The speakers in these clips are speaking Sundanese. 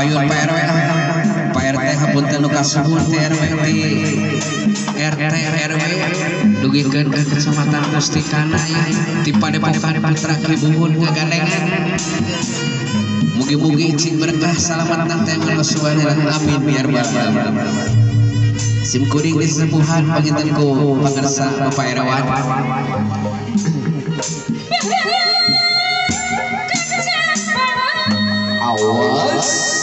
Kapayun Pak RW, Pak RT hapunten nu kasuhun teh RW ti RT RW dugikeun ka Kecamatan Mustikana ti Padepokan Putra Ki Bubun ngagandengan. Mugi-mugi cing berkah salamat teh subhanahu amin ya rabbal alamin. Sim kuring disepuhan panginten ku pangersa Bapak Erawan. Awas.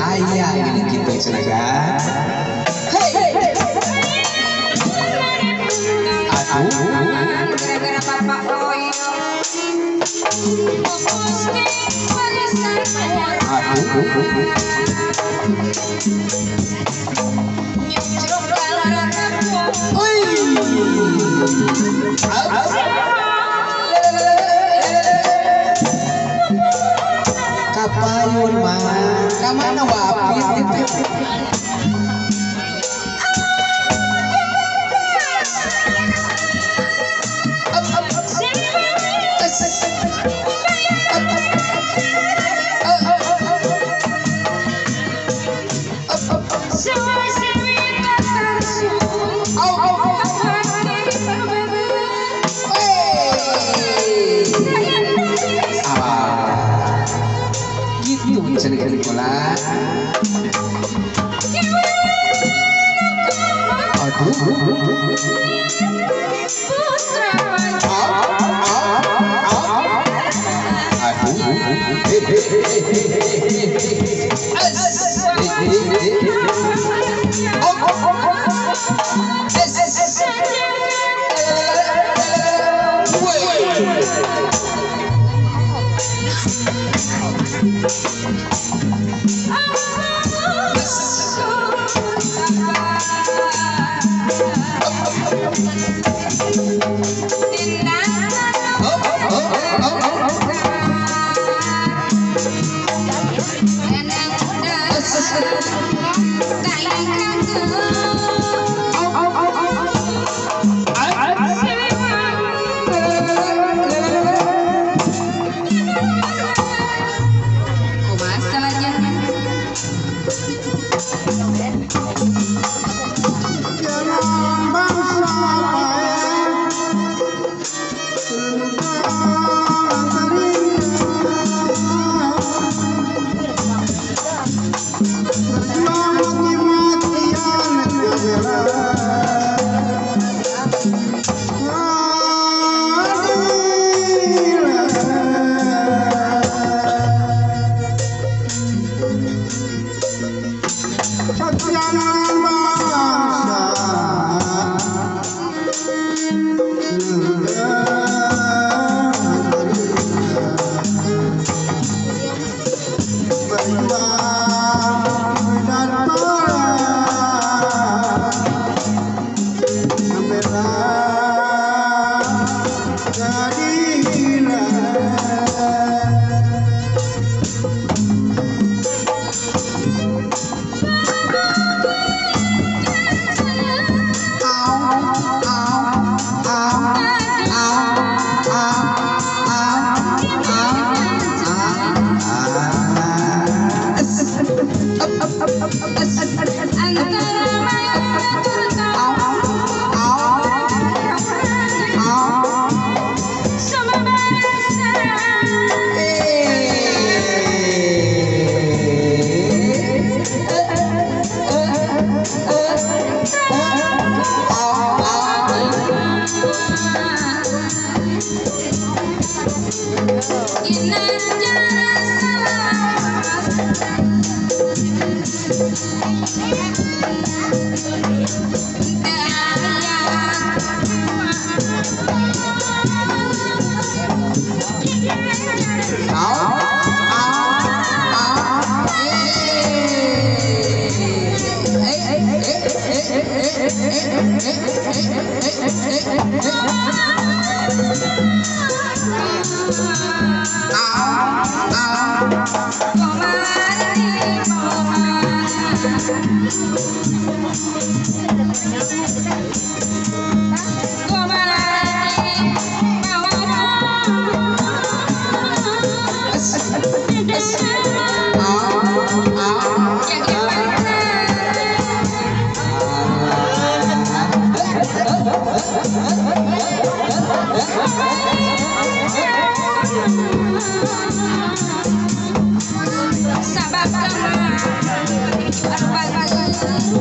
Ayah gini gitu cenah. Hei. Aduh. Gara-gara Bapak Roy. Kapayun mah, kamana wapit itu.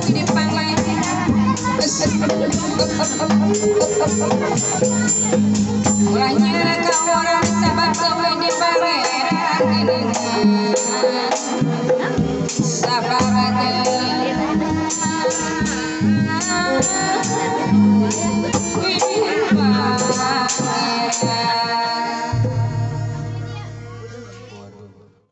Di pangeran. Ulah nyana ka urang sabab gawe di pangeran geuningan. Sabar teh.